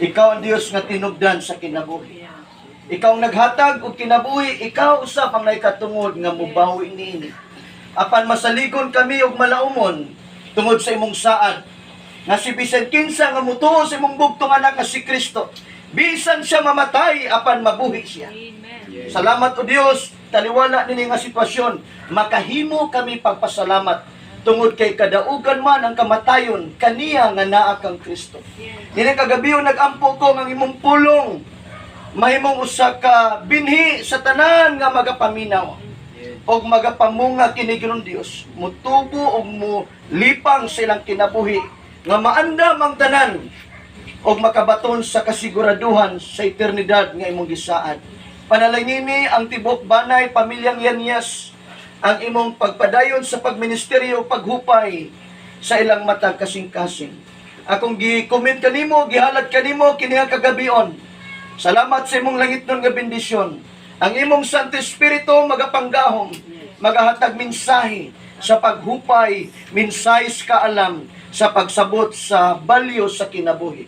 Ikaw ang Dios nga tinubdan sa kinabuhi. Ikaw ang naghatag og kinabuhi, ikaw usab ang naikatungod nga mubawi niini. Apan masaligon kami og malaumon tungod sa imong saad nga si bisan kinsa nga mutuo sa imong bugtong anak nga si Kristo, bisan siya mamatay, apan mabuhi siya. Amen. Salamat, O Dios, taliwala nini nga sitwasyon, makahimo kami pagpasalamat tungod kay kadaugan man ang kamatayon kaniya nga naa kang Kristo. Nini kagabi, nagampo ko ng imong pulong mahimong usa ka binhi sa tanan nga magapaminaw og magapamunga kini. Ginoong Dios, mutubo og mulipang sa ilang kinabuhi nga maandam ang tanan og makabaton sa kasiguraduhan sa eternidad nga imong gisaad. Panalangini ang tibok banay pamilyang Yanyas, ang imong pagpadayon sa pagministeryo, paghupay sa ilang matag kasing-kasing. Akong gi-commit kanimo, gihalad kanimo kini nga kagabion. Salamat sa imong langitnon nga bendisyon. Ang imong Santo Espiritu magapanggahom, magahatag mensahe sa paghupay, mensahe sa kaalam, sa pagsabot sa balyo sa kinabuhi.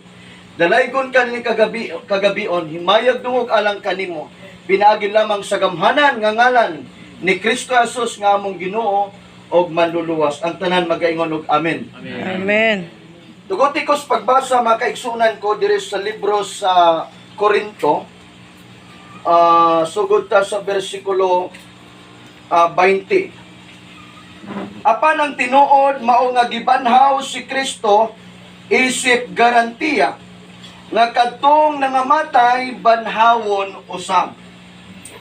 Dalaygon ka ni kagabion, himayag dungog alang kanimo. Pinaagi lamang sa gamhanan nga ngalan ni Kristo Jesus nga among Ginoo og manluluwas. Ang tanan magaingon og amen. Amen. Tuguti ko sa pagbasa, mga kaigsunan ko, diri sa libro sa Korinto. Sugod ta sa bersikulo 20. Apan ang tinuod mao nga gibanhaw si Kristo isip garantiya nga kadtong nangamatay banhawon usab.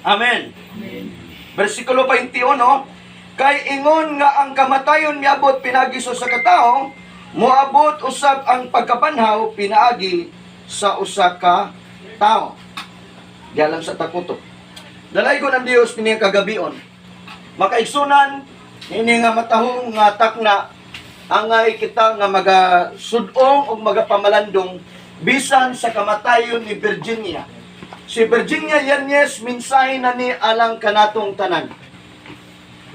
Amen. Bersikulo 21, kay ingon nga ang kamatayon miabot pinaagi sa usa ka tawo, moabot usab ang pagkabanhaw pinaagi sa usa ka tawo. Diya lang sa takuto. Dalaygon ang Dios nining kagabion. Makaigsunan, ini nga matahong nga takna, angay kita nga magasudong o magapamalandong bisan sa kamatayon ni Virginia. Si Virginia Yanez, mensahe na ni alang kanatong tanan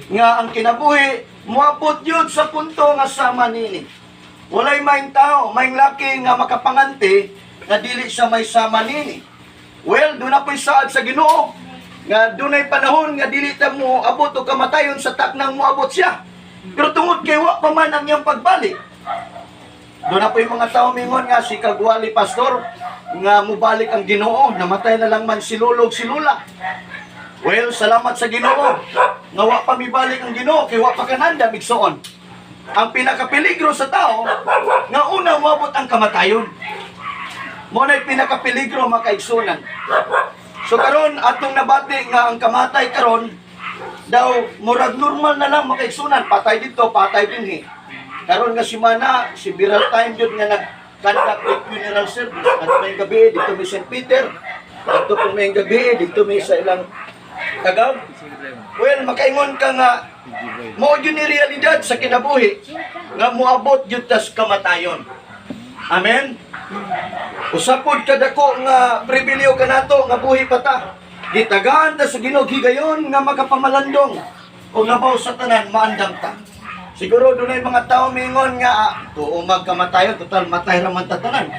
nga ang kinabuhi moabot yun sa punto nga sama nini. Walay maing tao, maing laki nga makapanganti nga dili siya may sama nini. Well, doon na po'y saad sa Ginoo nga dunay panahon nga dili ta mo abot og kamatayon sa taknang moabot siya. Pero tungod kay wa pa man ang iyang pagbalik, doon na po yung mga tao mingon nga si Kagwali pastor nga mubalik ang Ginoo, namatay na lang man si lolo ug si lola. Well, salamat sa Ginoo nga wa pa mibalik ang Ginoo kay wa pa kananda, igsoon. Ang pinakapeligro sa tao nga una moabot ang kamatayon. Mo na'y pinakapeligro, makaigsunan. So karon atong nabati nga ang kamatay karon daw murag normal na lang, makaigsunan, patay dito, patay dinhi. Karon nga simana, si several time jud nga nag-conduct with funeral service. At may gabi dito may St. Peter, dito po may gabi dito may sa ilang tagaw. Well, makaingon ka nga mao jud ni realidad sa kinabuhi nga moabot jud tas kamatayon. Amen. Usa pod kadako nga pribileyo kanato nga buhi pa ta. Gitagaan ta sa Ginoo higayon nga makapamalandong o labaw sa tanan maandam ta. Siguro dunay mga tao mingon nga tuo magkamatayon, total matay ra man ta tanan.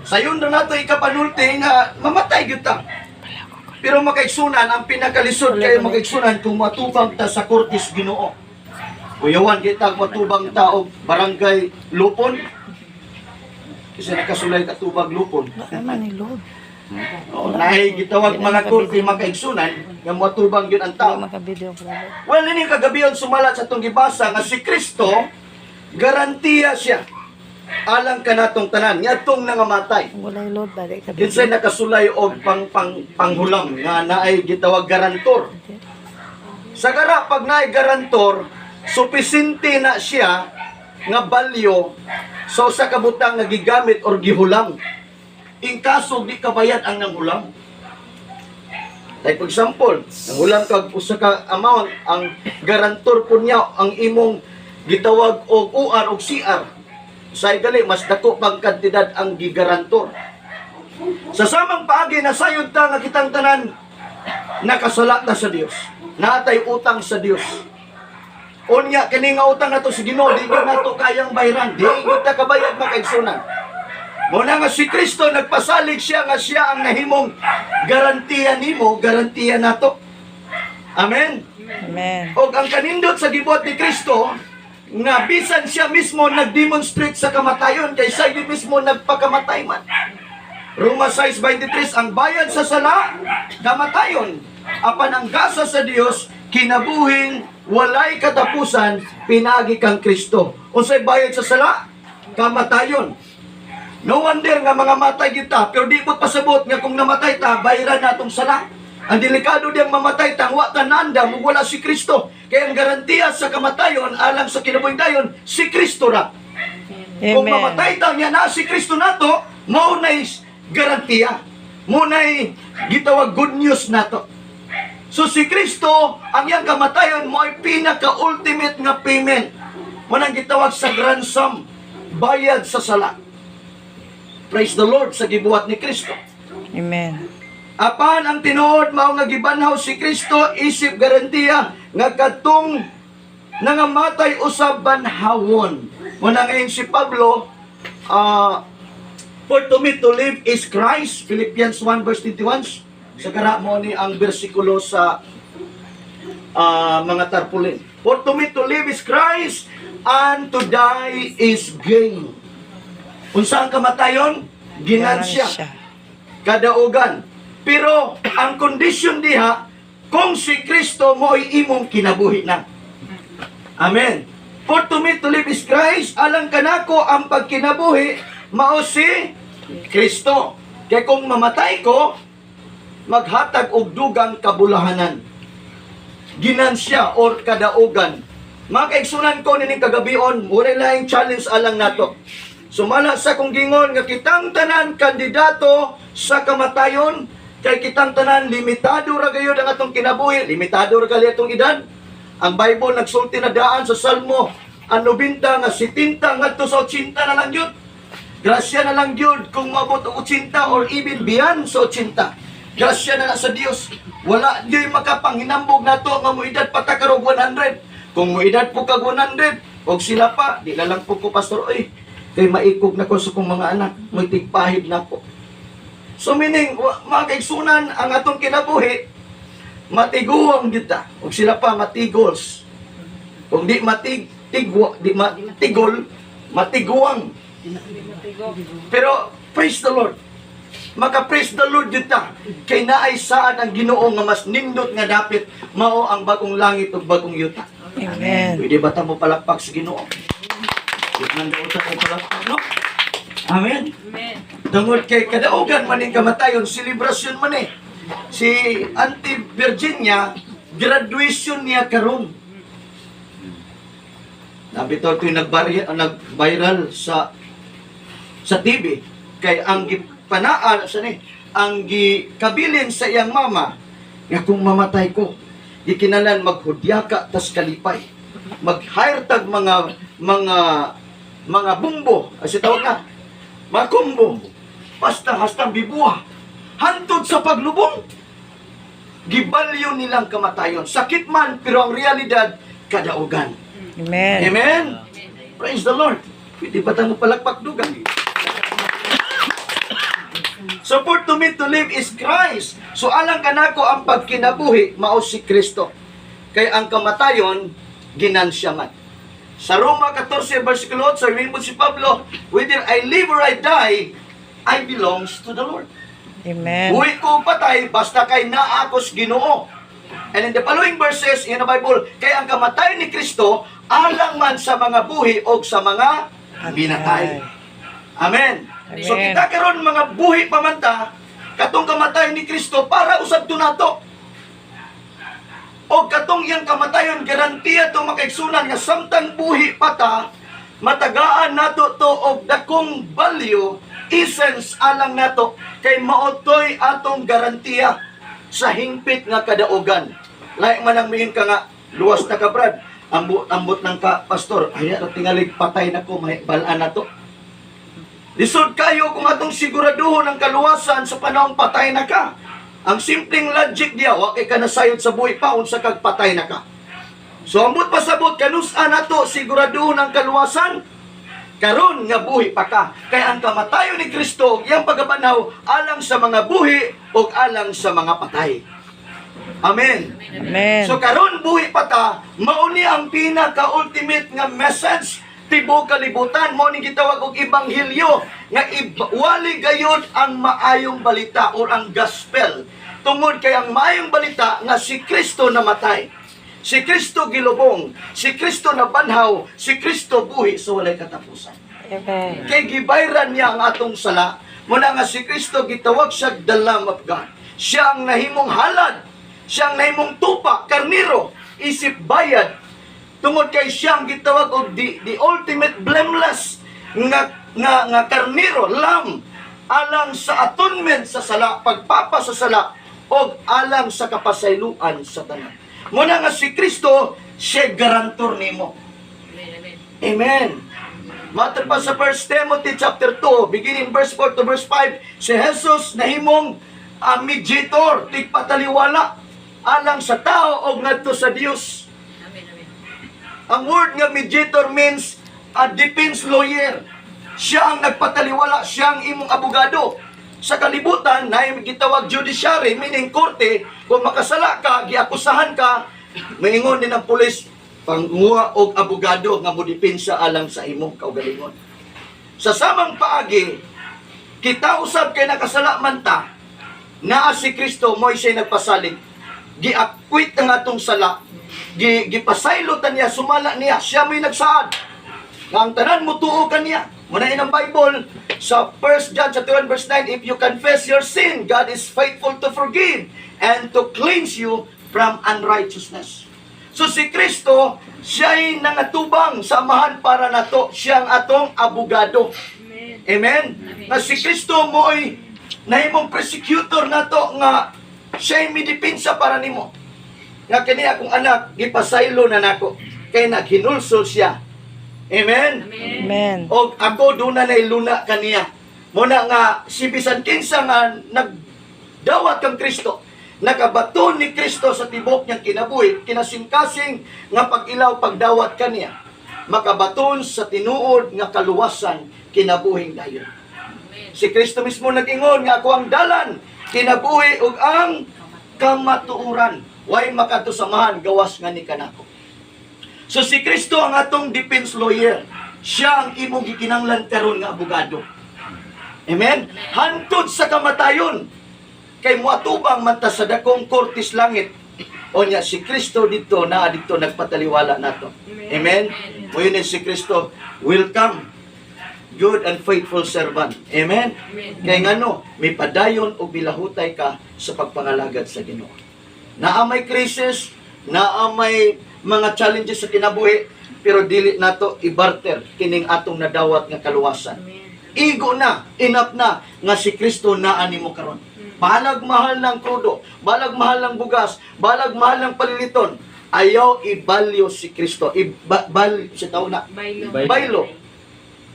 Sayon ra nato ikapanulti nga mamatay gyud ta. Pero, makaigsunan, ang pinakalisod kay, makaigsunan, kung matubang ta sa kortes Ginoo. Uyawan kita matubang ta og barangay Lupon. Kasi nakasulay katubag Lupon. Naman ni Lord. Oo, naay gitawag mga korte, makaigsunan, nga matubang yun ang tao. Hindi makabideo, brother. Well, ini kagabion sumalat sa itong gibasa nga si Kristo, garantiya siya alang kanatong tanan ngadtong nangamatay. Walay Lord, balik ka. Kinsay nakasulay og pang, pang panghulam nga naay gitawag garantor. Sa gara pag naay garantor, supisinte na siya nga balyo sa usa ka butang nga gigamit or gihulam. In kaso di kabayad ang nanghulam. Like for example, nanghulam kag usa ka amount, ang garantor po niya ang imong gitawag og OR og CR. Sa gali mas dako pang kantidad ang gigarantor. Sa samang paagi, nasayod ta nga kitang tanan nakasala ta sa Dios. Naatay utang sa Dios. Unya kini nga utang nato sa Ginoo di gyud nato kayang bayran, di gyud ta kabayad, makaigsunan. Mao na nga si Kristo, nagpasalig siya nga siya ang nahimong garantiya nimo, garantiya nato. Amen. Amen. Og ang kanindot sa gibuhat ni Kristo nga bisan siya mismo nag-demonstrate sa kamatayon kay siya gyud mismo nagpakamatay man. Roma 6:23, ang bayad sa sala, kamatayon. Apan ang gasa sa Dios, kinabuhing walay katapusan pinaagi kang Kristo. Unsay bayad sa sala? Kamatayon. No wonder nga mga matay kita, pero di mo pasabot nga kung namatay ta, bayaran natong sala. Ang delikado diyang mamatay ta, wa ta nandam, ug wala si Kristo. Kaya ang garantiya sa kamatayon, alang sa kinabuhing dayon, si Kristo ra. Kung Amen. mamatay ta niya na si Kristo nato, mao na'y garantiya. Mao na'y gitawag good news nato. So si Kristo, ang iyang kamatayon mo ay pinaka-ultimate nga payment. Mao nang gitawag sa ransom, bayad sa sala. Praise the Lord sa gibuhat ni Kristo. Amen. Apan ang tinuod mao nga gibanhaw si Kristo isip garantiya nga kadtong nangamatay usab banhawon. Mao na ngayon si Pablo, "For to me to live is Christ," Philippians 1 verse 21. Sa gara mo ni ang bersikulo sa mga tarpaulin. "For to me to live is Christ and to die is gain." Unsa ang kamatayon? Ginansya, kadaugan. Pero ang kondisyon diha, kung si Kristo mo'y imong kinabuhi na. Amen. "For to me to live is Christ," alang kanako ang pagkinabuhi, mao si Kristo. Kaya kung mamatay ko, maghatag og dugang kabulahanan. Ginansya or kadaugan. Mga kaigsunan ko nining kagabion, walay laing challenge alang nato. Sumala sa kong gingon nga kitang tanan kandidato sa kamatayon, kay kitang tanan limitado ra gayud ang atong kinabuhi, limitado ra gali atong edad. Ang Bible nagsulti na daan sa Salmo ang 90 nga 70 ngadto sa 80 na lang yun. Grasya na lang yun kung maabot og 80 or even beyond sa 80. Grasya na lang sa Dios. Wala gyud makapanghinambog nato nga moedad pa ta karog 100. Kung moedad po kag 100, og sila pa, di na lang po ko, pastor, oy. Kay maikog na ko sa kong mga anak, may tigpahid na ko. So meaning, mga kaigsunan, ang atong kinabuhi, matiguang kita. Og sila pa matigols. Kung di matig tigwa, di matigol, matiguang. Pero praise the Lord. Maka-praise the Lord gyud ta. Kay naay saan ang Ginoo nga mas nindot nga dapit, mao ang bagong langit ug bagong yuta. Amen. Pwede ba ta mo palakpak sa Ginoo? Di man daw ta mo palakpak, no? Amen. Amen. Tungod kay kadaugan man ning kamatayon, selebrasyon man eh. Si Auntie Virginia, graduation niya karon. Nabitaw ito yung nag-viral sa TV kay ang gipanaan sa ni ang gikabilin sa iyang mama nga kung mamatay ko, gikinalan maghudyaka tas kalipay, mag-hire tag mga bumbo asi tawag na mga kumbo, basta hastang bibuha hantod sa paglubong. Gibalyo nilang kamatayon, sakit man, pero ang realidad, kadaugan. Amen. Amen. Praise the Lord. Pwede ba tayo palakpak dugang? So "For to me to live is Christ." So alang kanako ang pagkinabuhi mao si Kristo. Kay ang kamatayon, ginansya man. Sa Roma 14 versikulo 8, sabihin si Pablo, "Whether I live or I die, I belongs to the Lord." Amen. Buhi ko patay, basta kay naa ko's Ginoo. And in the following verses in the Bible, kay ang kamatayon ni Kristo alang man sa mga buhi o sa mga binatay. Amen. So Amen. kita karon mga buhi pa man ta, katong kamatayon ni Kristo para usab to nato. O katong iyang kamatayon garantiya to, makaigsunan, nga samtang buhi pa ta, matagaan nato to og dakong value, essence alang nato kay maotoy atong garantiya sa hingpit nga kadaugan. Lahi man ang miin ka nga luwas na ka, Brad. Ambot ambot ng ka, pastor, ay ra tingalig patay na ko, may balaan na to. Lisod kayo kung atong siguraduhon ang kaluwasan sa panahong patay na ka. Ang simpleng logic diya, wa kay ka nasayod sa buhi pa, unsa kag patay na ka. So ambot pasabot, kanusa nato siguraduhon ang kaluwasan? Karon nga buhi pa ka. Kay ang kamatayon ni Kristo ug iyang pagkabanhaw alang sa mga buhi ug alang sa mga patay. Amen. Amen. So karon buhi pa ta, mao ni ang pinaka-ultimate nga message tibuok kalibutan. Mao ni gitawag og ebanghelyo nga wali gayud ang maayong balita or ang gospel. Tungod kay ang maayong balita nga si Kristo namatay. Si Kristo gilubong, si Kristo nabanhaw, si Kristo buhi sa walay katapusan. Amen. Kay gibayran niya ang atong sala. Muna nga si Kristo gitawag siya the Lamb of God. Siya ang nahimong halad. Siya ang nahimong tupa, karniro, isip bayad. Tungod kay siya ang gitawag og the ultimate blameless nga karniro, lamb, alang sa atonement sa sala, pagpapa sa sala, og alang sa kapasayloan sa tanan. Muna nga si Kristo, siya garantor nimo. Amen. Matter pa sa 1 Timothy chapter 2, beginning verse 4 to verse 5, si Jesus nahimong mediator, tigpataliwala, alang sa tao o ngadto sa Dios. Ang word nga mediator means a defense lawyer. Siya ang nagpataliwala, siya ang imong abogado. Sa kalibutan, na gitawag judiciary, meaning korte, kung makasala ka, giakusahan ka, maingon din ang pulis, panguha og abogado nga modepensa alang sa imong kaugalingon. Sa samang paagi, kita usab kay nakasala man ta, naa si Kristo mo siya nagpasalig. Giakwit ang atong sala. Gipasaylo ta niya, sumala niya, siya may nagsaad. Nga ang tanan mo tuo kaniya. Muna ang Bible sa 1 John chapter 1 verse 9, "If you confess your sin, God is faithful to forgive and to cleanse you from unrighteousness." So si Kristo, siya'y nangatubang sa Amahan para nato. Siya ang atong abogado. Amen. Nga si Kristo mo'y nahimong prosecutor nato nga siya'y midipinsa para nimo. Nga kini akong anak, gipasaylo na nako. Kay naghinulsol siya. Amen. Amen. Og ako duna na luna kaniya. Muna nga si bisan kinsa nga nagdawat kang Kristo, nakabaton ni Kristo sa tibok niyang kinabuhi, kinasingkasing nga pag-ilaw pagdawat kaniya, makabaton sa tinuod nga kaluwasan, kinabuhing dayon. Si Kristo mismo nag-ingon nga ako ang dalan, kinabuhi ug ang kamatuoran. Way makadto sa Amahan gawas nga ni kanako. So si Kristo ang atong defense lawyer. Siya ang imong gikinanglan karon nga abogado. Amen? Hantod sa kamatayon. Kay muatubang man ta sa dakong kortes langit. O nya si Kristo dito naa dito nagpataliwala nato. Amen? Moingon si Kristo, "Welcome, good and faithful servant." Amen? Kay ngano, may padayon o bilahutay ka sa pagpangalagad sa Ginoo. Naa may crisis, naa may mga challenges sa kinabuhi, pero dili nato ibarter kining atong nadawat nga kaluwasan. Igo na, enough na nga si Kristo naa nimo karon. Bahalag mahal ng krudo, bahalag mahal ng bugas, bahalag mahal ng paliliton. Ayaw ibalyo si Kristo. Ibal si tao na. Baylo. Baylo.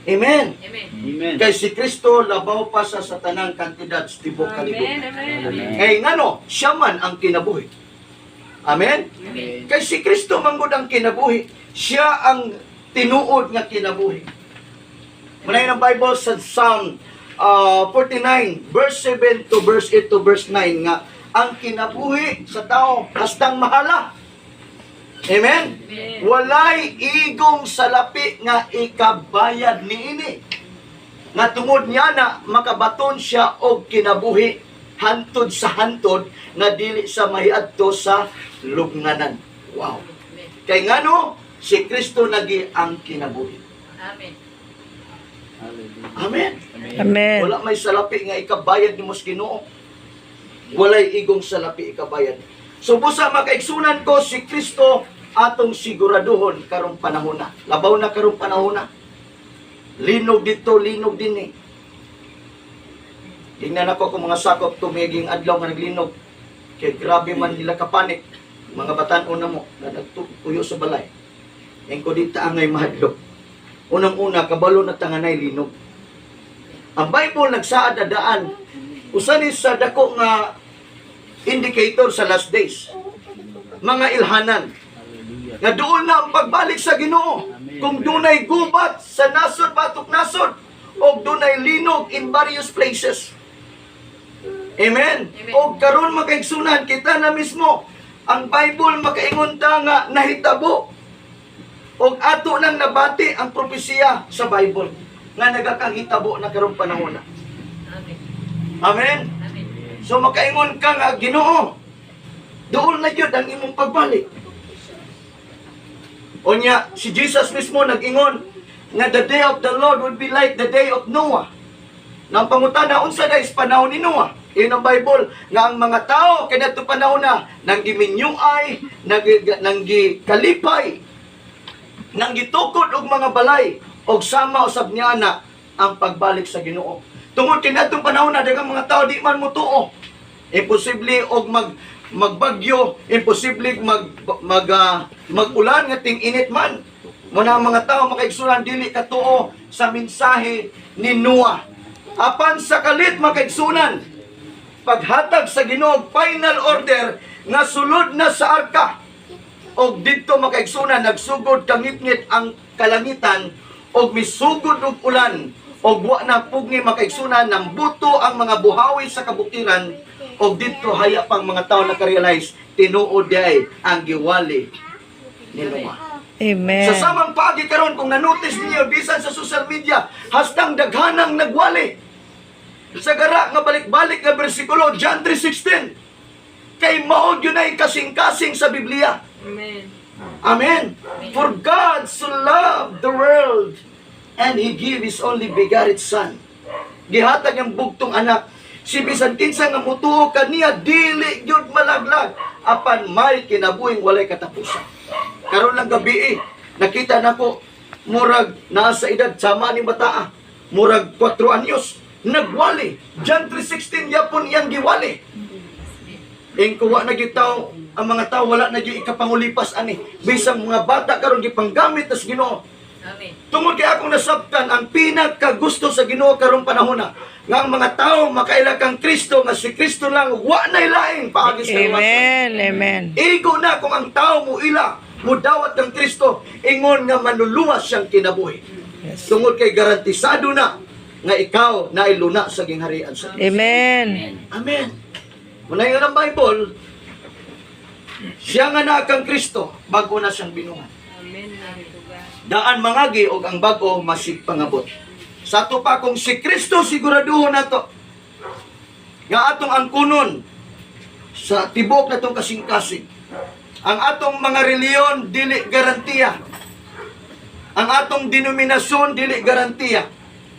Amen. Amen. Amen. Kay si Kristo labaw pa sa tanang kantidad sa tibok kalibutan. Amen. Amen. Kay ngano, siya man ang kinabuhi. Amen? Amen. Kay si Kristo manggod ang kinabuhi. Siya ang tinuod nga kinabuhi. Muna ang Bible sa Psalm 49, verse 7 to verse 8 to verse 9 nga ang kinabuhi sa tao hastang mahala. Amen? Amen. Walay igong salapi nga ikabayad niini. Nga tungod niya na makabaton siya og kinabuhi hantod sa hantod nga dili sa mahiadto sa lubnganan. Wow. Amen. Kay ngano si Kristo lagi ang kinabuhi. Amen. Hallelujah. Amen. Amen. Wala may salapi nga ikabayad nimo sa Ginoo. Walay igong salapi ikabayad. So busa makaigsunan ko, si Kristo atong siguraduhon karong panahon na. Labaw na karong panahon na. Linog dito, linog din eh. Tingnan ako kung mga sakop tumiging adlaw nga naglinog. Kay grabe man nila kapanik. Mga batan-on na mo na nagtuyo sa balay. Engko di ta angay mahadlok. Unang-una, kabalo na tanganay linog. Ang Bible nagsaad na daan usa ni sa dako nga indicator sa last days. Mga ilhanan Hallelujah. nga duol na ang pagbalik sa Ginoo. Amen. Kung dunay gubat sa nasod batok nasod og dunay linog in various places. Amen. Og karon, makaigsunan, kita na mismo ang Bible makaingon ta nga nahitabo. Og ato nang nabati ang propesiya sa Bible nga nagakahitabo na karong panahon na. Amen. So makaingon ka nga, "Ginoo, duol na gyud ang imong pagbalik." Unya, si Jesus mismo nag-ingon nga the day of the Lord would be like the day of Noah. Nang pangutana, unsa na is panahon ni Noah? Ingon ang Bible nga ang mga tao kaniadto panahon na nang giminyuay, nang gikalipay, nang gitukod og mga balay og sama usab niya na ang pagbalik sa Ginoo. Tungod kay kadtong panahon na daghang mga tao di man motuo. Imposible og magbagyo, imposible mag mag ah, mag-ulan nga ting-init man. Muna ang mga tao, makaigsunan, dili katuo sa mensahe ni Noah. Apan sa kalit, makaigsunan, paghatag sa Ginoo og final order nga sulod na sa arka. Og didto, makaigsunan, nagsugod kangitngit ang kalangitan og misugod og ulan og wa na pugni, makaigsunan, nang buto ang mga buhawi sa kabukiran. Og didto haya pang mga tao nakarealize, tinuod diay ang giwali ni Noah. Amen. Sa samang paagi karon, kung nanotice niyo bisan sa social media, hastang daghanang nagwali sa gara nga balik-balik nga bersikulo, John 3:16, kay mao gyud ay kasing-kasing sa Biblia. Amen. Amen. For God so loved the world and He gave His only begotten Son. Gihatag ang bugtong anak. Si bisan kinsa nga mutuo kaniya dili gyud malaglag apan may kinabuhing walay katapusan. Karon lang gabi eh, nakita nako murag naa sa edad sama ni bataa. Murag 4 anyos nagwali. John 3:16 yapon iyang giwali. Ing kuwa na gyud tao, ang mga tao wala na gyud ikapangulipas ani. Bisang mga bata karon gipanggamit tas Ginoo. Amen. Tungod kay akong nasabtan ang pinakagusto sa Ginoo karong panahon na nga ang mga tao makaila kang Kristo, nga si Kristo lang, wa nay laing paagi sa kaluwasan. Amen. Amen. Igo na kung ang tao mo ila mo dawat kang Kristo ingon nga manluluwas siyang kinabuhi. Tungod kay garantisado na nga ikaw na iluna sa gingharian sa Dios. Amen. Amen. Muna yun ang Bible, siya nga naa kang Kristo, bago na siyang binuhat. Amen. Narito ka. Daan mangagi og ang bag-o masig pangabot. Sa ato pa, kung si Kristo siguraduhon nato nga atong angkunon sa tibok natong kasing-kasing. Ang atong mga reliyon dili garantiya. Ang atong denominasyon dili garantiya.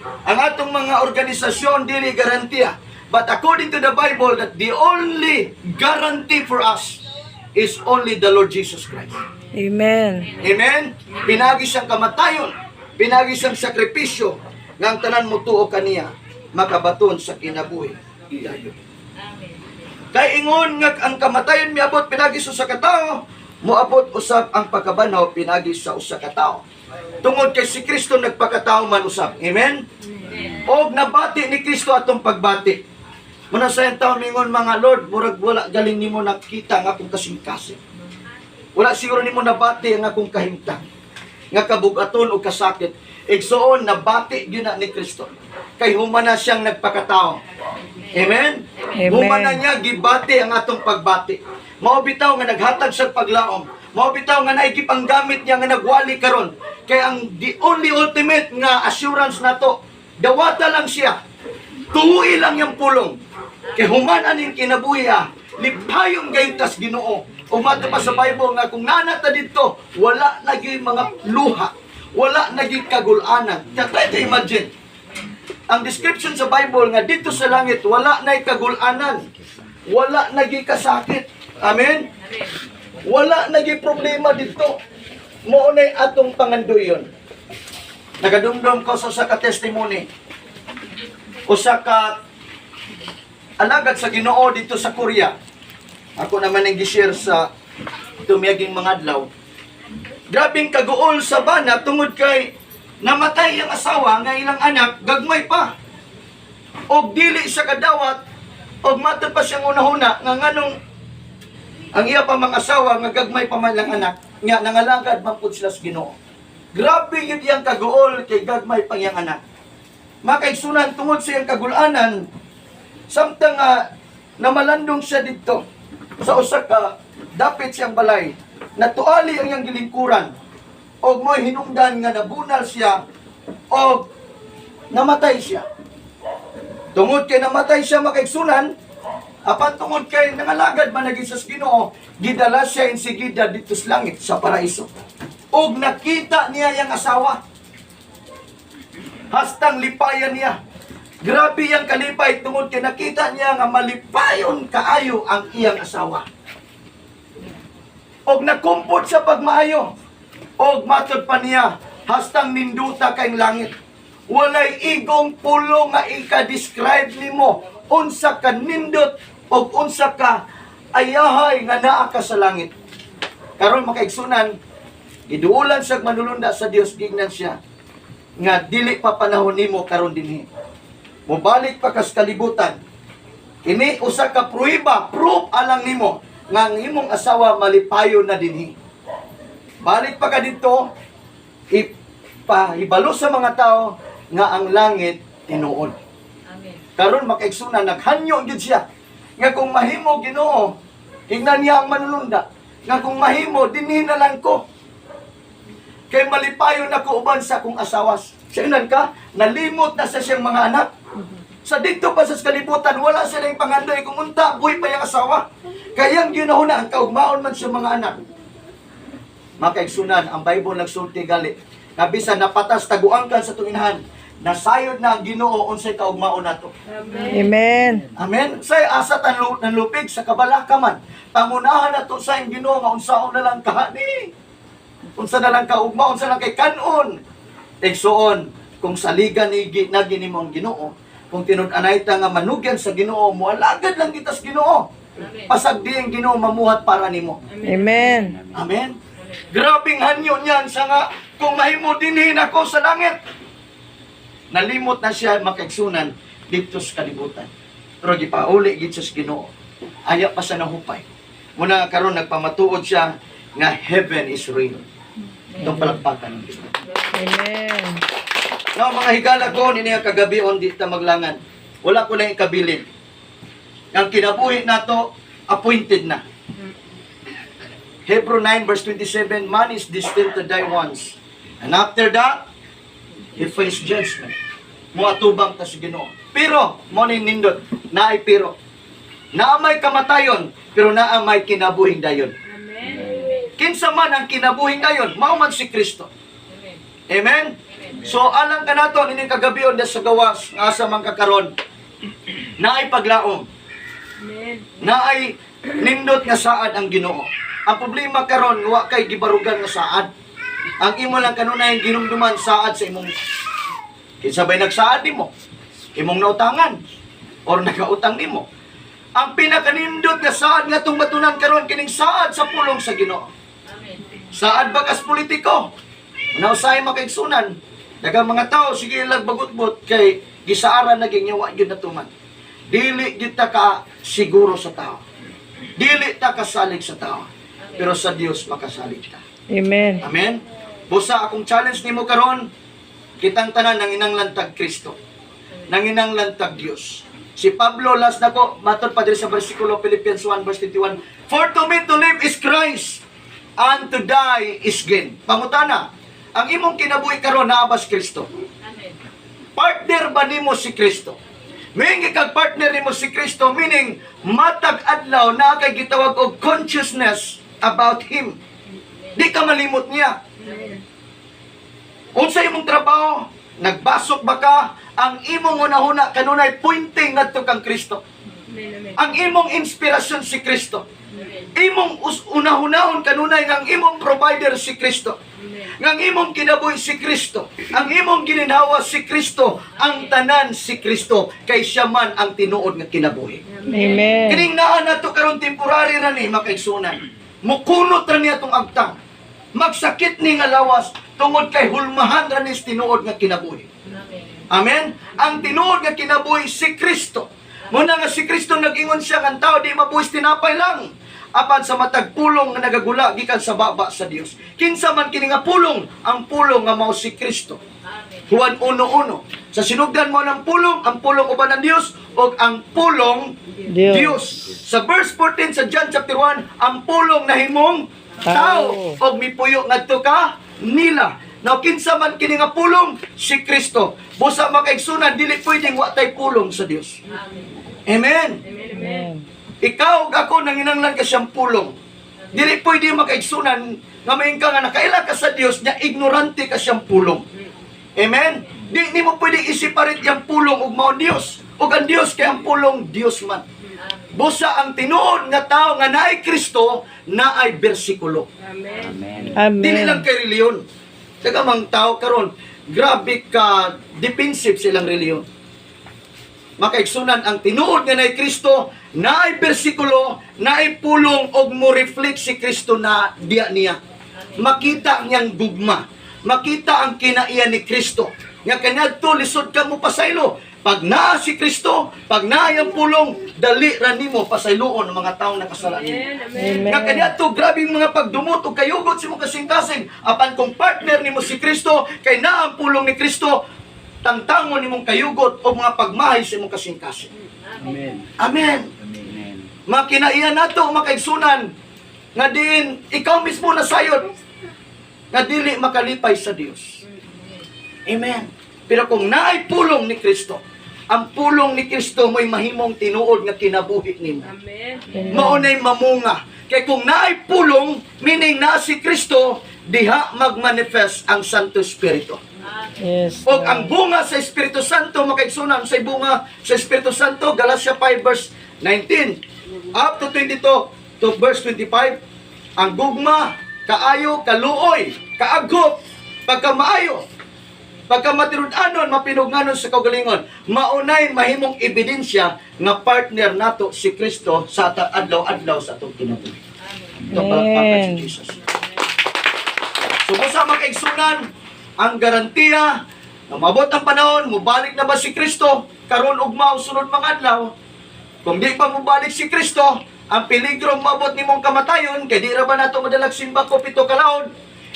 Ang atong mga organisasyon dili garantiya. But according to the Bible, that the only guarantee for us is only the Lord Jesus Christ. Amen. Amen? Pinagi siyang kamatayon, pinagi siyang sakripisyo, nga ang tanan mo tuo kaniya, makabaton sa kinabuhi. Dayon. Amen. Kay ingon nga ang kamatayon miabot pinagi sa usa ka tawo, moabot usab ang pagkabanhaw pinagi sa usa ka tawo. Tungod kay si Kristo nagpakatao man usab. Amen? Og nabati ni Kristo atong pagbati. Muna sa tawo mingon mga, "Lord, murag wala galing nimo nakita nga akong kasing-kasing. Wala siguro nimo nabati ang akong kahimtang nga kabugaton o kasakit." Igsuon, nabati gyud na ni Kristo. Kay humana siyang nagpakatao. Amen? Amen. Humana niya gibati ang atong pagbati. Mao bitaw nga naghatag siya paglaom. Mao bitaw nga naigipanggamit niya nga nagwali karon. Kay ang the only ultimate nga assurance nato, dawata lang siya. Tuoi lang yung pulong. Kay human aning kinabuhi ah, lipayon gayud tas Ginoo. Umato pa sa Bible nga kung nana ta didto, wala na gyud mga luha, wala na gyud kagulanan. Kaya try to imagine, ang description sa Bible nga dito sa langit wala na'y kagulanan. Wala na gyud kasakit. Amen? Wala na gyud problema dito. Mao na'y atong pangandoyon. Nagadumdum ko sa usa ka testimony. Usa ka alagad sa Ginoo dito sa Korea. Ako naman ang gi-share sa tumiyaging mga adlaw. Grabing kaguol sa bana tungod kay namatay ang asawa nga ilang anak gagmay pa. Og dili siya kadawat og matod pa siyang unahuna nga nganong ang iya pa mga asawa nga gagmay pa man lang anak nga nangalagad man pud sila sa Ginoo. Grabe yun iyang kaguol kay gagmay pang iyang anak. Makaigsunan tungod sa iyang kagulanan, samtang namalandong siya didto sa usa ka dapit siyang balay, natuali ang iyang gilingkuran og mo'y hinungdan nga nabunal siya og namatay siya. Tungod kay namatay siya, makaigsunan, apan tungod kay nangalagad man lagi sa Ginoo, gidala siya insigida dito sa langit sa paraiso. Og nakita niya yang asawa. Hastang lipayan niya. Grabe yang kalipay tungod kay nakita niya nga malipayon kaayo ang iyang asawa. Og nakumpot sa pagmaayo. Og matod pa niya, hastang ninduta kay langit. Walay igong pulo nga ika-describe nimo unsa ka nindot og unsa ka ayahay nga naa ka sa langit. Karon, makaigsunan, giduulan siya manulunda sa Dios, gingnan siya nga dili pa panahon nimo karon dinhi. Mobalik pa kas kalibutan. Kini usa ka pruiba, proof alang nimo nga ang imong asawa malipayon na dinhi. Balik pa ka dito, ipahibalo sa mga tao nga ang langit tinuod. Amen. Karon, makaigsunan, naghanyo gyud siya nga kung mahimo, Ginoo, tingnan niya ang manulunda nga kung mahimo dinhi na lang ko. Kay malipayon ako uban sa akong asawas. Siya ka, nalimot na sa siyang mga anak. Sa dito pa sa kalibutan, wala sila yung pangandoy kung unta, buhay pa yung asawa. Kaya ang ginahuna, ang kaugmaon man sa mga anak. Makaigsunan, ang Bible nagsulti gali. Nabisa napatas taguang kan sa tunginahan, nasayod na ang Ginoo unsay kaugmaon nato. Amen. Amen. Say asa tan lupig sa kabalaka man. Pangunahan nato sa iyang Ginoo nga unsaon na lang kahani. Unsa na lang kaugma, unsa lang kay kanon. Igsuon, kung saligan ni nagi nimo ang Ginoo, kung tinud-anay ta nga manugyan sa Ginoo, moalagad lang kita sa Ginoo. Amen. Pasagdi ang Ginoo mamuhat para nimo. Amen. Amen. Grabing hanyo niyan sa nga kung mahimo dinhin ako sa langit. Nalimot na siya, makaigsunan, dito sa kalibutan. Pero gipauli gid siya sa Ginoo. Aya pa siya nahupay. Muna karon nagpamatuod siya nga heaven is real. Itong palakpakan ng Diyos. Amen. Now, mga higala ko, nini ang kagabi on di ta maglangan. Wala ko lang ikabilin. Ang kinabuhi nato, appointed na. Hebrew 9 verse 27, "Man is destined to die once. And after that, he face judgment." Muatubang ta sa Ginoo. Pero, mo ni nindot, naay pero. Naa may kamatayon, pero naa may kinabuhing dayon. Amen. Kinsa man ang kinabuhing dayon, mao man si Kristo. Amen. Amen? So alang kanato ini kagabion sa gawas nga asa man kakaron. Naay paglaom. Amen. Naay nindot nga saad ang Ginoo. Ang problema karon wa kay gibarugan nga saad. Ang imo lang kanunay ginumduman saad sa imong kinsa bay nagsaad nimo? Imong nautangan or nagautang nimo. Ang pinakanindot nga saad nga atong matunan karon kining saad sa pulong sa Ginoo. Amen. Saad ba kas politiko? Nausay makaigsunan. Daghang mga tao sige lang bagutbot kay gisaaran naging yawa gyud natuman. Dili gyud ta ka siguro sa tao. Dili ta kasalig sa tao. Pero sa Dios makasalig ta. Amen. Amen. Busa akong challenge nimo karon, kitang tanan nanginanglan tag Kristo. Nanginanglan tag Dios. Si Pablo, last na ko, matod pa diri sa bersikulo Philippians 1 verse 21, "For to me to live is Christ and to die is gain." Pangutana, ang imong kinabuhi karon naa ba si Kristo? Amen. Partner ba nimo si Kristo? Meaning kag partner nimo si Kristo, meaning matag adlaw naa kay gitawag og consciousness about him. Di ka malimot niya. Unsa imong trabaho? Nagbasok ba ka? Ang imong hunahuna kanunay pointing ngadto kang Kristo. Amen. Amen. Ang imong inspirasyon si Kristo. Amen. Imong unahunahon kanunay nga ang imong provider si Kristo. Amen. Nga ang imong kinabuhi si Kristo. Ang imong gininhawa si Kristo. Ang tanan si Kristo kay siya man ang tinuod nga kinabuhi. Amen. Kining naa nato karon temporary ra ni, makaigsunan. Mukunot ra niya tong agtang. Magsakit ni nga lawas tungod kay hulmahan ra ni sa tinuod nga kinabuhi. Amen. Amen? Ang tinuod nga kinabuhi si Kristo. Muna nga si Kristo nag-ingon siya nga ang tao di mabuhi sa tinapay lang. apan sa matag pulong nga nagagula gikan sa baba sa Dios. Kinsa man kini nga pulong? Ang pulong nga mao si Kristo. Juan 1:1. Sa sinugdan mao ng pulong, ang pulong uban ang Dios ug ang pulong Dios. Dios. Sa verse 14 sa John chapter 1, ang pulong nahimong tao Tao. og mipuyo ngadto ka nila. Now kinsa man kini nga pulong? Si Kristo. Busa, makaigsunan, dili pwedeng wa tay pulong sa Dios. Amen. Amen. Amen. Amen. Ikaw ug ako, nanginanglan ka siyang pulong. Dili pwede, makaigsunan, nga maing ka nga nakaila ka sa Dios nya ignorante ka siyang pulong. Amen. Di nimo pwede i-separate yung pulong ug mao Dios. Ug ang Dios kay ang pulong Dios man. Busa ang tinuod nga tao nga naay Kristo, naay bersikulo. Amen. Amen. Dili lang Amen. kay reliyon. Saka mang tao karon, grabe ka defensive silang reliyon. Makaigsunan, ang tinuod nga naay Kristo, naay bersikulo, naay pulong og mo reflect si Kristo na diya niya. Makita niyang gugma. Makita ang kinaiya ni Kristo. Nga kaniadto lisod ka mo pasaylo. Pag naa si Kristo, pag naa ang pulong, dali ra nimo pasayloon ang mga taong nakasala nimo. Amen. Amen. Amen. Nga kaniadto grabe mga pagdumot ug kayugot sa imong kasing-kasing, apan kung partner nimo si Kristo, kay naa ang pulong ni Kristo, tangtangon nimong kayugot o mga pagmahay sa imong kasing-kasing. Amen. Amen. Amen. Makinaiyan nato, makaigsunan, nga diin ikaw mismo nasayod nga dili makalipay sa Dios. Amen. Pero kung naay pulong ni Kristo, ang pulong ni Kristo mo'y mahimong tinuod nga kinabuhi nimo. Amen. Maunay mamunga. Kay kung naay pulong, meaning naa si Kristo, diha magmanifest ang Santo Espiritu. Yes. O ang bunga sa Espiritu Santo, makaigsunan sa bunga sa Espiritu Santo, Galatia 5 verse 19 up to 22 to verse 25, ang gugma, kaayo, kaluoy, kaagop, pagkamaayo, pagkamatinud-anon, mapinugnanon sa kaugalingon, maunay mahimong ebidensya nga partner nato si Kristo sa atang adlaw-adlaw sa atong kinabuhi. Ito palakpakan si Amen. Jesus. So kung makaigsunan, ang garantiya na mabot ang panahon, mubalik na ba si Kristo, karon ugma o sunod mga adlaw? Kung di pa mubalik si Kristo, ang peligro mabot nimong kamatayon, kay di ra ba nato madalag simba ko 7 kalaod?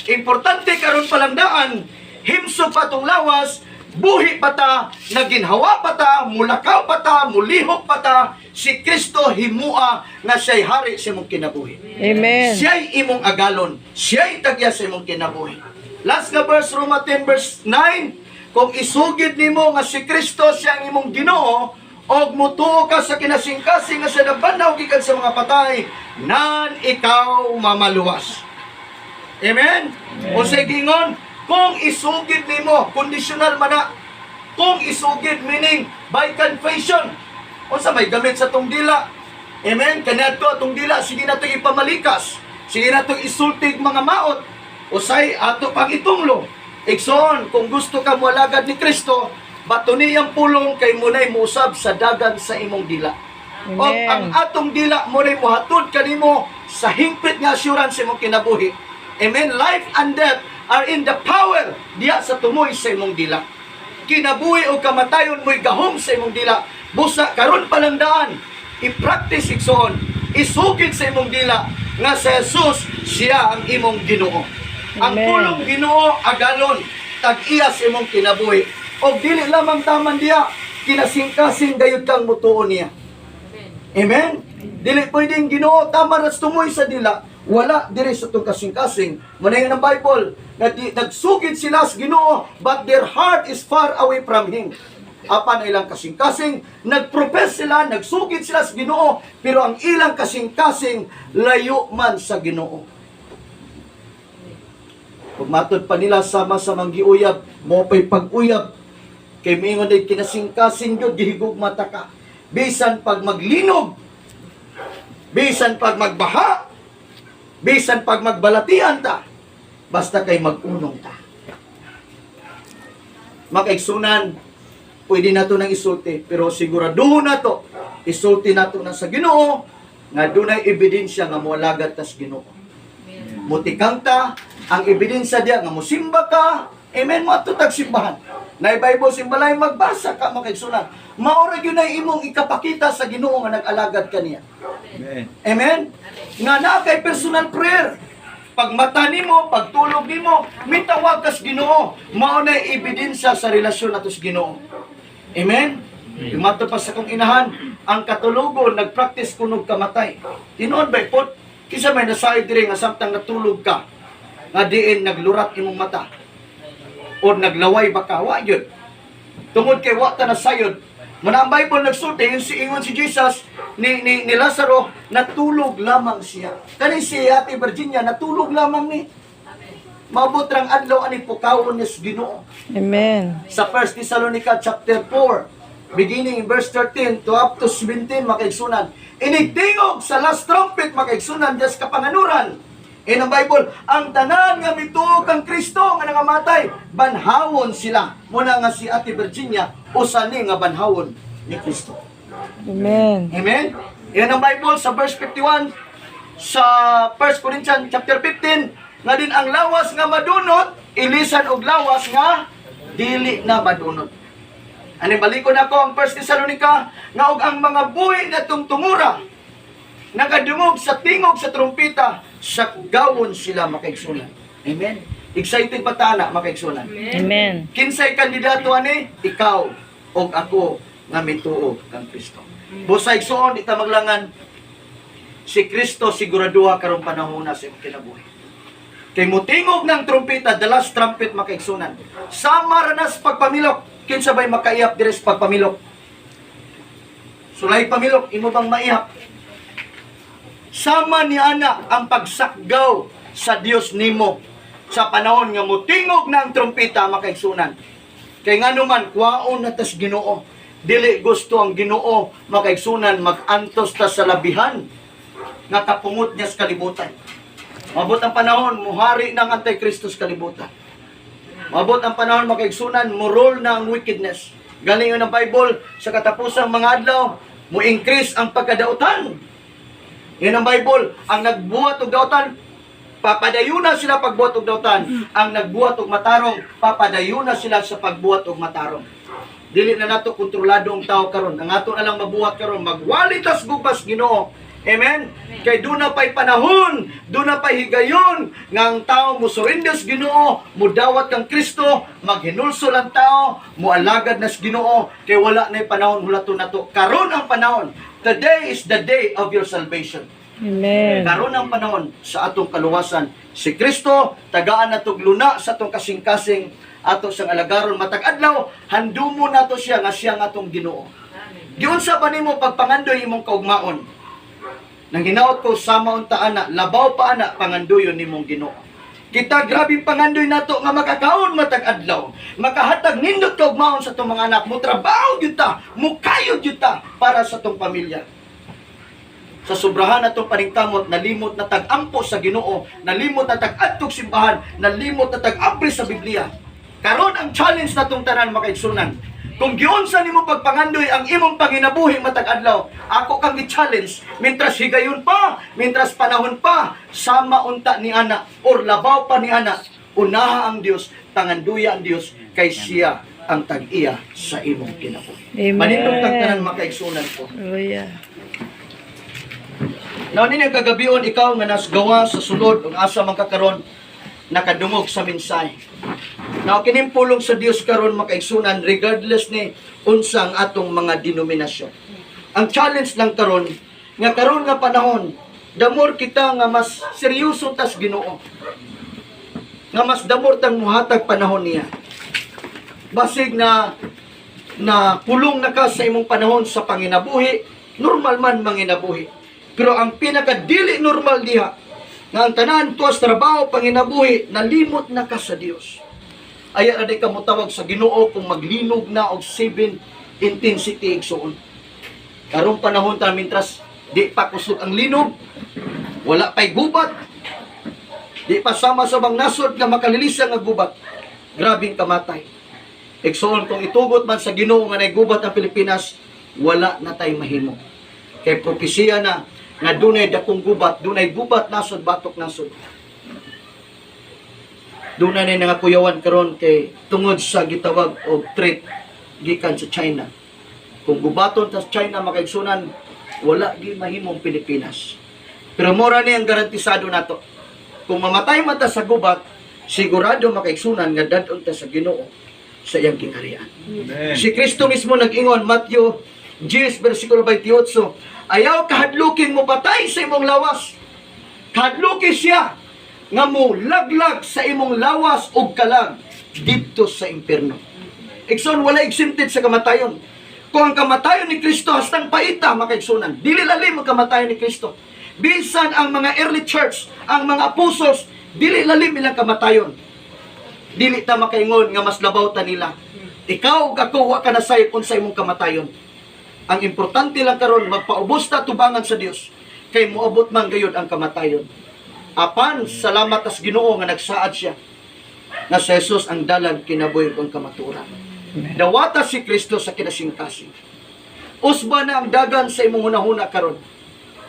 Importante karon palang daan, himso pa tong lawas, buhi pa ta, naginhawa pa ta, mulakaw pa ta, mulihok pa ta, si Kristo himua nga siya'y hari sa imong kinabuhi. Amen. Siya'y imong agalon. Siya'y tagya sa imong kinabuhi. Last nga verse, Roma 10 verse 9, kung isugid nimo nga si Kristo siya ang imong Ginoo, og mutuo ka sa kinasingkasing nga siya nabanhaw gikan sa mga patay, nan ikaw mamaluwas. Amen? Unsay gingon, kung isugid nimo, conditional man na. Kung isugid, meaning by confession. Unsa may gamit sa tong dila? Amen? Kaniadto atong dila, sige nato ipamalikas. Sige nato isultig mga maot. Usay ato pang itunglo. Igsoon, kung gusto ka moalagad ni Kristo, bato niyang pulong kay munay musab sa dagan sa imong dila. O Amen. ang atong dila mo rin mohatod kanimo sa hingpit nga assurance sa imong kinabuhi. Amen. Life and death are in the power diya sa tumoy sa imong dila. Kinabuhi o kamatayon mo'y gahom sa imong dila. Busa karon pa lang daan, i-practice, igsoon, isugid sa imong dila nga sa Jesus siya ang imong Ginoo. Ang Amen. pulong Ginoo agalon, tag-iya sa imong kinabuhi. Og dili lamang taman diya, kinasingkasing gayud kang mutuo niya. Amen? Dili pwedeng Ginoo tama ras tumoy sa dila. Wala diri sa itong kasing-kasing. Manayon ng Bible, na di, nagsugid sila sa Ginoo, but their heart is far away from Him. Apan ilang kasing-kasing, nagprofess sila, nagsugid sila sa Ginoo, pero ang ilang kasing-kasing layo man sa Ginoo. Kung matod pa nila sama sa manggiuyab, mo pa'y pag-uyab. Kay mingon day kinasingkasing gyud gihigugma ta ka. Bisan pag maglinog, bisan pag magbaha, bisan pag magbalatian ta, basta kay mag-unong ta. Makaigsunan, pwede na to nang isulti, pero siguraduhon na to, isulti na to na sa Ginoo, nga dunay ebidensya nga moalagad tas Ginoo. Mutikang ta, ang ebidensya diya nga musimba ka, amen, mo ato tagsimbahan. Na Bible simbalay, magbasa ka, makaigsunan. Maora gyud na imong ikapakita sa Ginoo nga nag-alagad kaniya. Amen. Amen? Nga naa kay personal prayer. Pag mata nimo, pagtulog nimo, mitawag kas Ginoo. Mao na ebidensya sa relasyon nato sa Ginoo. Amen? Yumato pa sa kong inahan, ang katulogon nagpractice kunog kamatay. Tinuod ba pod? Kinsa may nasayod diri nga samtang natulog ka, nga diin naglurat imong mata or naglaway ba ka? Wa yun. Tungod kay wa ta nasayod. Muna ang Bible nagsulti, yung si ingon si Jesus ni Lazaro, natulog lamang siya. Kani si Ate Virginia, natulog lamang ni. Maabot rang adlaw ani pukawon niya sa Ginoo. Amen. Sa 1 Thessalonica chapter 4, beginning in verse 13 to up to 17, makaigsunan. Inigtingog sa last trumpet, makaigsunan, Diyos kapanganuran. In ang Bible, ang tanan nga mituo kang Kristo nga nangamatay, banhawon sila. Muna nga si Ate Virginia, usa ni nga banhawon ni Kristo. Amen. Amen? Yan ang Bible sa verse 51 sa 1 Corinthians chapter 15 nga din ang lawas nga madunot ilisan og lawas nga dili na madunot. Ani balikon ako ang 1 Thessalonica nga og ang mga buhi na tungtungura nakadungog sa tingog sa trumpeta, sakgawon sila makaigsunan. Amen. Excited ba ta na makaigsunan? Amen. Kinsay kandidato ani? Ikaw og ako nga mituo kang Kristo. Busay suon di ta maglangan si Kristo siguraduha karong panahon na sa imong kinabuhi. Kay mutingog ng trumpeta, the last trumpet, makaigsunan. Sama ra nas pagpamilok, kinsa bay makaiyap diri sa pagpamilok? Sulay pamilok, imo bang maihap? Sama ni ana ang pagsakgaw sa Dios nimo sa panahon nga mutingog na ang trumpeta, makaigsunan. Kay ngano man kwaon na tas Ginoo. Dili gusto ang Ginoo, makaigsunan, magantos ta sa labihan nga kapungot niya sa kalibutan. Mabot ang panahon, muhari ng Antikristo sa kalibutan. Mabot ang panahon, makaigsunan, murol na ang wickedness. Galing yun ang Bible, sa katapusang mga adlaw, mo increase ang pagkadautan. Yan ang Bible, ang nagbuhat og dautan, papadayuna sila pagbuhat og dautan. Ang nagbuhat og matarong, papadayuna sila sa pagbuhat og matarong. Dili na nato kontrolado ang tao karon. Ang ato na lang mabuhat karon, magwalitas gupas Ginoo. Amen. Kay duna pay panahon, duna pay higayon nga ang tao mosurrender sa Ginoo, mudawat kang Kristo, maghinulsol ang tao, moalagad na sa Ginoo kay wala nay panahon hulaton nato. Karon ang panahon. Today is the day of your salvation. Amen. Karon ang panahon sa atong kaluwasan. Si Kristo, tagaan natog luna sa atong kasing-kasing, ato sang alagaron matag adlaw, handumo nato siya nga siya ang atong Ginoo. Giunsa ba nimo pagpangandoy imong kaugmaon? Nang hinaot ko sama unta ana, labaw pa ana pangandoyon nimong Ginoo. Kita grabe pangandoy nato nga makakaon matag adlaw, makahatag nindot kaugmaon sa atong mga anak, mo trabaho gyud ta, mo kayod gyud ta para sa atong pamilya. Sa sobrahan atong paningkamot, nalimot na tag-ampo sa Ginoo, nalimot na tag-adtog simbahan, nalimot na tag-abri sa Biblia. Karon ang challenge natong tanan, makaigsunan. Kung giunsa nimo pagpangandoy ang imong panginabuhi matag adlaw, ako kang gi-challenge, mintras higayon pa, mintras panahon pa, sama unta ni ana or labaw pa ni ana, unaha ang Dios, panganduya ang Dios kay siya ang tag-iya sa imong kinabuhi. Amen. Manindog tag tanan, makaigsunan ko. Hallelujah. Now, nini kagabion, ikaw nga nasgawa sa sulod ug asa man ka karon nakadungog sa mensahe. Now, kining pulong sa Dios karon, makaigsunan, regardless ni unsa ang atong mga denominasyon. Ang challenge lang karon nga karon nga panahon, the more kita nga mas seryoso tas Ginoo. Nga mas damor tang muhatag panahon niya. Basig na na pulong na ka sa imong panahon sa panginabuhi, normal man manginabuhi. Pero ang pinakadili normal diha, nga ang tanan tuwas trabaho, panginabuhi, nalimot na ka sa Dios. Aya ra di ka motawag sa Ginoo kung maglinog na og 7 intensity, igsuon. Karong panahon ta, mintras di pa kusog ang linog, wala pay gubat, di pa sama sa bang nasod nga makalilisa nga gubat. Grabing kamatay. Igsoon, kung itugot man sa Ginoo nga naigubat ang Pilipinas, wala na tay mahimo. Kay propesiya na nga dunay dakong gubat, dunay gubat nasod batok nasod. Dunay na nga kuyawan karon kay tungod sa gitawag og threat gikan sa China. Kung gubaton ta sa China, makaigsunan, Wala gyud mahimong Pilipinas. Pero mora ni ang garantisado nato. Kung mamatay man ta sa gubat, sigurado, mga kaigsunan, nga dad-on ta sa Ginoo sa iyang gingharian. Amen. Si Kristo mismo nag-ingon, Matthew 10, versikulo 28, "Ayaw kahadlukin mo patay sa imong lawas. Kahadluki siya nga mo laglag sa imong lawas og kalag didto sa impierno." Igsoon, wala exempted sa kamatayon. Kung ang kamatayon ni Kristo hastang paita, mga kaigsunan, dili lalim ang kamatayon ni Kristo. Bisan ang mga early church, ang mga apostles, dili lalim ilang kamatayon. Dili ta makaingon nga mas labaw ta nila. Ikaw ug ako, wa ka na sayop unsa imong kamatayon. Ang importante lang karon, magpaubos ta tubangan sa Dios kay moabot man gayud ang kamatayon. Apan salamat tas Ginoo nga nagsaad siya nga si Jesus ang dalan, kinabuhi ug ang kamatuoran. Dawata si Kristo sa kinasingkasing. Usba na ang dagan sa imong hunahuna karon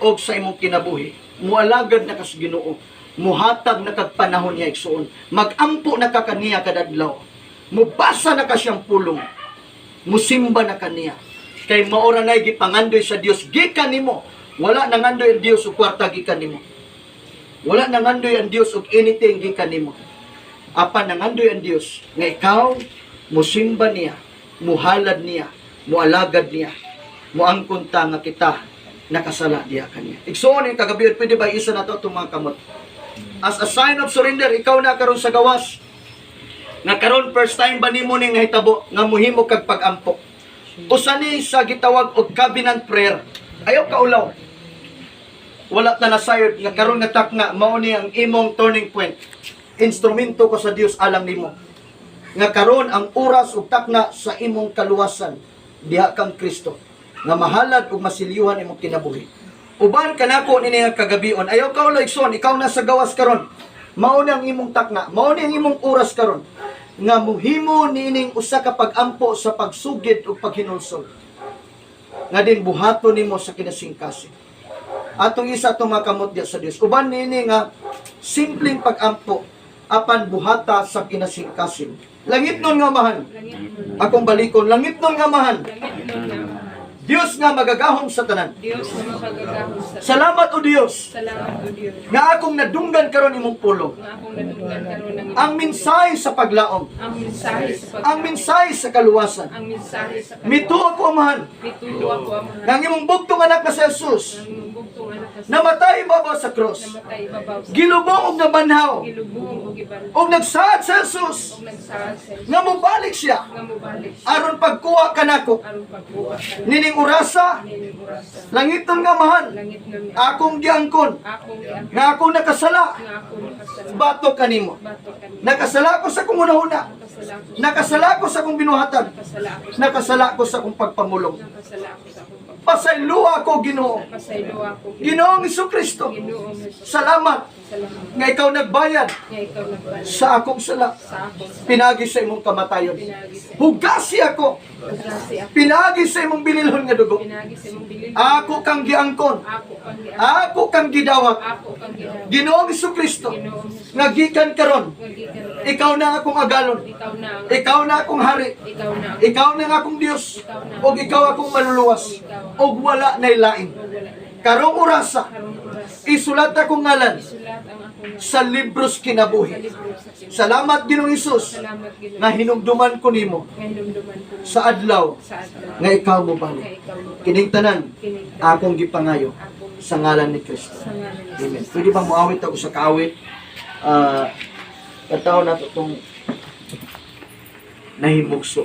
og sa imong kinabuhi. Mualagad na kas Ginoo. Muhatag na kag panahon niya, igsuon. Magampo na ka kaniya kadadlaw. Mubasa na ka siyang pulong. Musimba na kaniya. Kay maora na'y gipangandoy sa Dios gikan nimo. Wala nangandoy ang Dios og kwarta gikan nimo. Wala nangandoy ang Dios og anything gikan nimo. Apan nangandoy ang Dios nga ikaw musimba niya, muhalad niya, mualagad niya, muangkon ta nga kita nakasala diha kaniya. Igsuon, yung kagabi, pwede ba isa na to itong mga kamot? As a sign of surrender, ikaw na karon sa gawas. Nga karon first time ba nimo ning nahitabo nga muhimo kag pag-ampo? Usa ni sa gitawag og covenant prayer. Ayaw kaulaw. Wala ta nasayod nga karon nga takna mao ni ang imong turning point. Instrumento ko sa Dios alang nimo. Nga karon ang oras ug takna sa imong kaluwasan diha kang Kristo nga mahalad ug masilyuhan imong kinabuhi. Uban kanako nini nga kagabion. Ayaw kaulaw, igsoon, ikaw na sa gawas karon. Mao ni ang imong takna, mao ni ang imong oras karon nga muhimo niining usa ka pag-ampo sa pagsugid ug paghinulsol nga din buhaton nimo sa kinasingkasing. Atong isa atong mga kamot diya sa Dios. Uban nini nga simpleng pag-ampo apan buhata sa kinasingkasing. Langitnon nga Amahan, akong balikon, langitnon nga Amahan, Langit nun nga Amahan. Dios nga magagahom sa tanan. Dios nga makagagahom sa Salamat o Dios Salamat, O Dios, nga akong nadunggan karon imong pulong. nga akong nadunggan karon ang Ang mensahe sa paglaom, ang mensahe sa pag ang mensahe sa kaluwasan. ang mensahe sa Mituo ako, Amahan, Mituo ako, Amahan, nga ang imong bugtong anak na si Jesus ang imong bugtong anak ka sa namatay ibabaw sa cross. namatay ibabaw sa Gilubong og nabanhaw gilubong og iban og nagsaad sa Jesus og nagsaad sa Jesus nga mobalik siya nga mobalik siya aron pagkuha kanako aron pagkuha ka nining orasa. nining orasa. Langitnon nga Amahan, Langit nun nga akong giangkon akong giangkon nga ako nakasala nga ako nakasala batok kanimo. batok kanimo. Nakasala ko sa akong hunahuna, nakasala ako nakasala ko sa akong binuhatan, nakasala ako sa nakasala ko sa akong pagpamulong. Nakasala ako sa akong pag Pasayloa ko, Ginoo. Pasaylo ako. Ginoong Kristo, Ginoong Jesus. salamat Salamat nga ikaw nagbayad nga ikaw nagbayad sa akong sala sa akong sala pinagi sa imong kamatayon. pinagi sa Hugasi ako hugasi ako pinagi sa imong bililhon nga dugo. pinagi sa imong bililhon. Ako kang giangkon, Ako kang giangkon. ako kang gidawat. Ako kang gidawat. Ginoong Kristo, Ginoong Jesus, nga gikan karon, nga gikan karon, ikaw na ang akong agalon, ikaw na ang ikaw na akong hari, ikaw na ang ikaw na ang akong Dios, ug ikaw akong maluluwas, ug wala nay lain. ug wala na Karong orasa, karong oras. Isulat akong ngalan Isulat ang akong ngalan sa libros sa kinabuhi. libro sa kinabuhi. Salamat, Ginoong Hesus, Salamat, Ginoo, nga hinumduman ko nimo nga hinumduman ko sa adlaw sa adlaw nga ikaw mo nga balik. ikaw mo Kining tanan kining akong gipangayo akong sa ngalan ni Kristo. sa ngalan ni Amen. Pwede bang muawit ako sa kaawit? Ah, katao na to itong nahimugso.